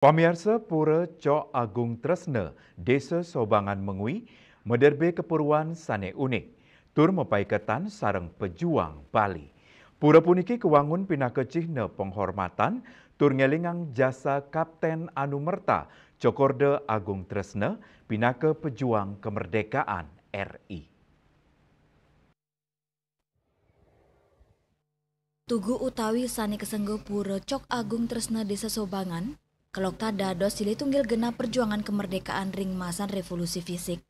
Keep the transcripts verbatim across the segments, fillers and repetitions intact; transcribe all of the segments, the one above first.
Pamiarsa, Pura Cok Agung Tresna, Desa Sobangan Mengwi, maderbe kapuruan sane unik, tur mapaiketan sareng pejuang Bali. Pura puniki kawangun pinaka cihna penghormatan tur ngelingang jasa Kapten Anumerta Cokorda Agung Tresna pinaka pejuang kemerdekaan R I. Tugu utawi sane kasengga Pura Cok Agung Tresna Desa Sobangan, kelokta dados silih tunggil genah perjuangan kemerdekaan ring masan revolusi fisik.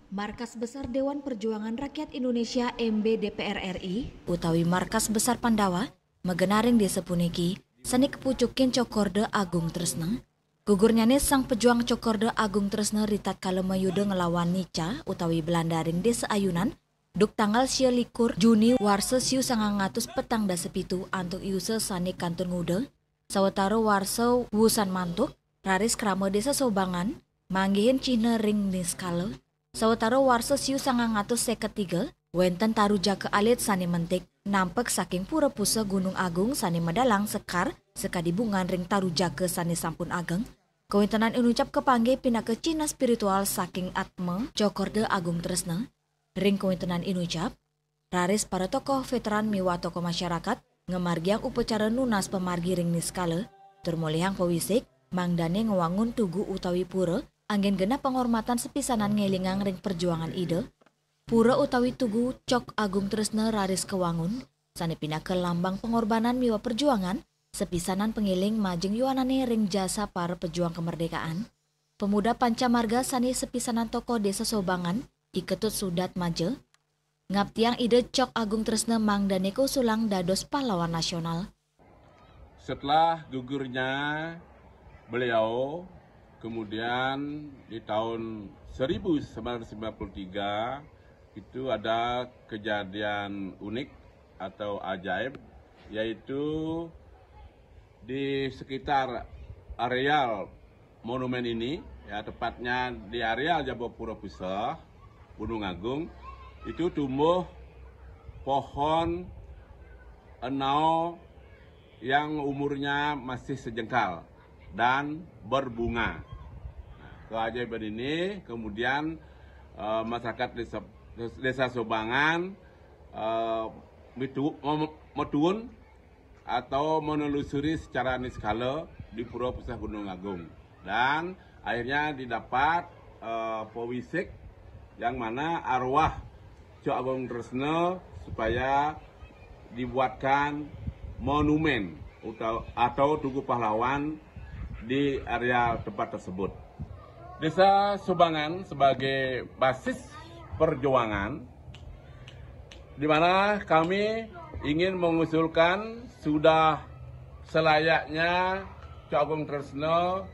Markas Besar Dewan Perjuangan Rakyat Indonesia M B D P R R I utawi Markas Besar Pandawa magenah ring desa puniki, sane kapucukin Cokorda Agung Tresna. Gugurnyane Sang Pejuang Cokorda Agung Tresna ritatkala mayuda nglawan Nica utawi Belanda ring Desa Ayunan, duk tanggal sia likur Juni warsa siu sangang atus petang dasa pitu antuk yusa sane kantun nguda, sawatara warsa wusan mantuk, raris krama Desa Sobangan manggihin cihna ring niskala, sawatara warsa siu sangang atus seket tiga, wenten taru jaka alit sane mentik nampek saking Pura Puseh Gunung Agung sane medalang sekar sakadi bungan ring taru jaka sane sampun ageng. Kawentenan inucap kapanggih pinaka cihna spiritual saking atma Cokorda Agung Tresna. Ring kawentenan inucap, raris para tokoh veteran miwah tokoh masyarakat ngamargiang upacara nunas pamargi ring niskala, tur molihang pawisik, mangdane ngwangun tugu utawi pura, anggen genah penghormatan sepisanan ngelingang ring perjuangan Ida. Pura utawi tugu Cok Agung Tresna raris kawangun, sane pinaka lambang pengorbanan miwah perjuangan, sepisanan pangeling majeng yuanane ring jasa para pejuang kemerdekaan. Pemuda Panca Marga sane sepisanan tokoh Desa Sobangan, I Ketut Sudat Maja, ngaptiang Ida Cok Agung Tresna mangdane kausulang dados pahlawan nasional. Setelah gugurnya beliau, kemudian di tahun seribu sembilan ratus sembilan puluh tiga, itu ada kejadian unik atau ajaib, yaitu di sekitar areal monumen ini, ya, tepatnya di areal Jaba Pura Puseh, Gunung Agung, itu tumbuh pohon enao yang umurnya masih sejengkal dan berbunga. Nah, keajaiban ini kemudian, eh, masyarakat desa, Desa Sobangan, eh, mitu-, mem-, metuun atau menelusuri secara niskala di Pura Puseh Gunung Agung. Dan akhirnya didapat, eh, pawisik yang mana arwah Cok Agung Tresna supaya dibuatkan monumen atau, atau tugu pahlawan di area tempat tersebut. Desa Sobangan sebagai basis perjuangan, di mana kami ingin mengusulkan sudah selayaknya Cok Agung Tresna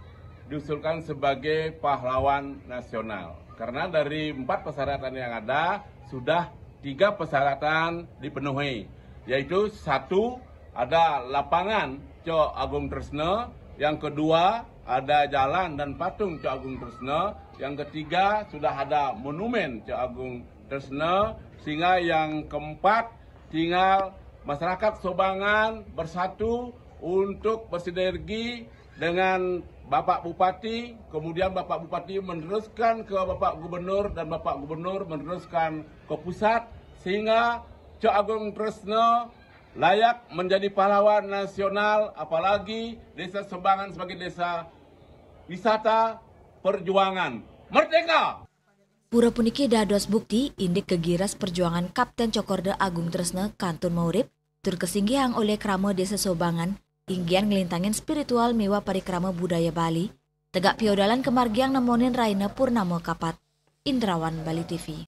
diusulkan sebagai pahlawan nasional. Karena dari empat persyaratan yang ada, sudah tiga persyaratan dipenuhi, yaitu satu, ada lapangan Cok Agung Tresna, yang kedua, ada jalan dan patung Cok Agung Tresna, yang ketiga, sudah ada monumen Cok Agung Tresna, sehingga yang keempat, tinggal masyarakat Sobangan bersatu untuk bersinergi dengan Bapak Bupati, kemudian Bapak Bupati meneruskan ke Bapak Gubernur dan Bapak Gubernur meneruskan ke pusat, sehingga Cok Agung Tresna layak menjadi pahlawan nasional, apalagi Desa Sobangan sebagai desa wisata perjuangan. Merdeka! Pura puniki dados bukti indik kagirasang perjuangan Kapten Cokorda Agung Tresna kantun maurip, tur kasinggihang olih krama Desa Sobangan, inggian nglintangin spiritual miwah parikrama budaya Bali, tegak piodalan kamargiang nemonin raina purnama kapat. Indrawan, Bali T V.